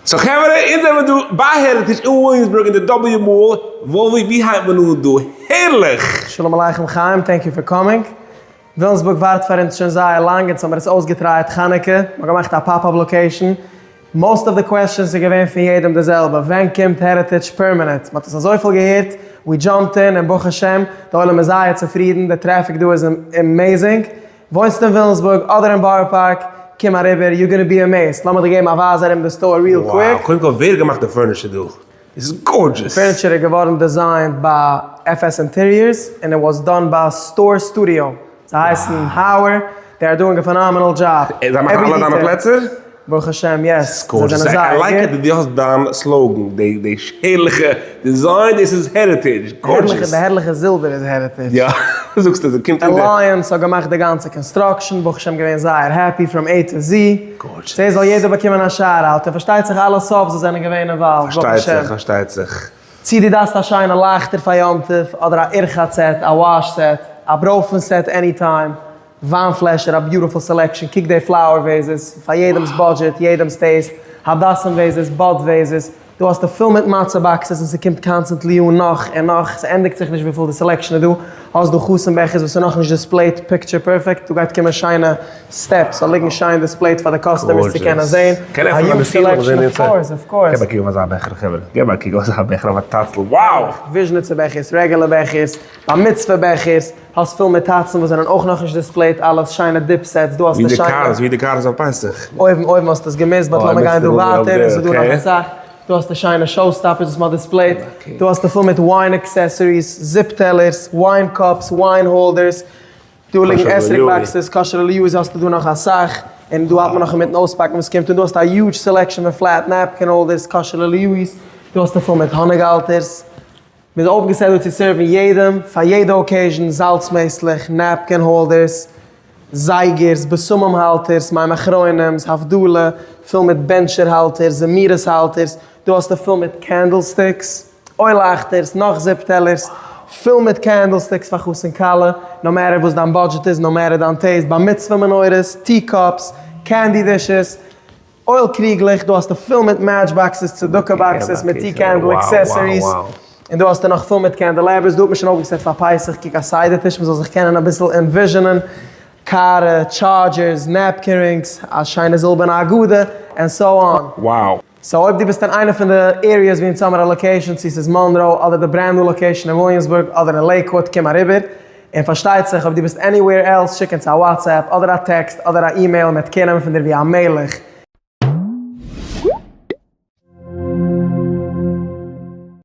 So חברה, אונז זעמיר דא ביי העריטעדזש אין וויליאמסבורג אין די W Mall, וואלווי ווי הייבט מען אן דא? הערליך! שלום עליכם חיים, thank you for coming. וויליאמסבורג ווארט פאר אונז שוין זייער לאנג, אונז האמיר עס אויסגעטרייעט חנוכה, מ'האט געמאכט א pop-up location. Most of the questions איז געווען פון יעדעם די זעלבע, ווען קומט העריטעדזש permanent? מ'האט עס אזויפיל געהערט, we jumped in און ברוך השם, די עולם איז זייער צופרידן, די traffic דא איז amazing. וואוינסט אין וויליאמסבורג אדער אין בארא פארק, קום אריבער, you gonna be amazed. לאמיר דיר געבן א ווייז ארום די store real quick. Wow, קודם כל ווער האט געמאכט די furniture דא? עס איז gorgeous! די furniture איז געווארן designed ביי FS Interiors און it was done ביי Store Studio. זיי הייסן האוער, they are doing a phenomenal job. זיי מאכן אלע דיינע פלעצער? ברוך השם yes. זיי זענען זייער גוט. I like it דו האסט דיין slogan, די הערליכע design, דאס איז העריטעדזש, gorgeous. די הערליכע זילבער איז העריטעדזש. יא, זאגסטו, ס'קומט אין די. Alliance האט געמאכט די גאנצע construction, ברוך השם געווען זייער happy from A to Z. Gorgeous. סא זאל יעדער באקומען א shout out, און פארשטייט זיך אלע subs וואס זענען געווען involved, ברוך פארשטייט השם. זיך, פארשטייט זיך. צי דו דארפסט א שיינע לייכטער פאר יום טוב, אדער א אורחת set, א wash set, א ברויפן set any time, וויין פלעשער, א beautiful selection, קוק די flower vases, פאר יעדעמס budget, יעדעמס taste, הדסים vases, bud vases, דא האסטו פול מיט מצה boxes און ס'קומט constantly אן נאך און נאך, ס'ענדיגט זיך נישט וויפיל די selection איז דא, האסט דא חתן בעכערס וואס איז נאכנישט displayed picture perfect, דא גייט קומען שיינע steps, זאל ליגן שיין displayed פאר די customers צו קענען זען, קען א huge selection, of course, of course. געב א קוק אויף אזא בעכער חברה, געב א קוק אויף אזא בעכער אויף א טאצל, wow! וויזשניצע בעכערס, רעגולער בעכערס, בר מצוה בעכערס, האסט פול מיט טאצן וואס זענען אויך נאכנישט displayed, אלעס שיינע dip sets, דא האסטו שיינע. ווי די קארס אויף פסח. אויבן אויבן האסטו עס געמיסט, but לאמיר גיין דא ווייטער, עס איז דא נאך אסאך, דא האסטו שיינע show stoppers וואס מ'האט displayed, דא האסטו פול מיט wine accessories, zip טעלערס, wine cups, wine holders, דא ליגן אתרוג boxes, כשר אליהו'ס האסטו דא נאך אסאך, און דא האלט מען נאך אינמיטן אויספאקן וואס קומט אן, דא האסטו א huge selection פון flat napkin holders, כשר אליהו'ס, דא האסטו פול מיט האניג האלטערס. מ'איז אויפגעסעט דא צו serve ן יעדעם, פאר יעדע occasion, זאלץ מעסלעך, napkin holders, זייגערס, בשמים האלטערס, מים אחרונים'ס, הבדלה, פול מיט בענטשער האלטערס, זמירות האלטערס, דא האסטו פול מיט candlesticks, אויל לייכטערס, נאך zip טעלערס, פול מיט candlesticks פאר חתן כלה, no matter וואס דיין budget איז, no matter דיין taste, בר מצוה מנורות, tea cups, candy dishes, אויל קריגלעך, דא האסטו פול מיט match boxes, צדקה boxes, מיט tea candle accessories, און דא האסטו נאך פול מיט candelabras, דא האט מען שוין אויפגעסעט פאר פסח, קוק א סדר טיש מען זאל זיך קענען אביסל envision ען, קארע, chargers, napkin rings, א שיינע זילבערנע הגדה, and so on. Wow. So אויב דו ביסט אין איינע פון די areas ווי אונז האמיר א location, צו ס'איז מאנראו אדער די brand new location אין וויליאמסבורג אדער אין לעיקוואד, קום אריבער. און פארשטייט זיך אויב דו ביסט anywhere else שיק אונז א WhatsApp אדער א טעקסט אדער א אימעיל, מ'וועט care נעמען פון דיר ווי א מלך.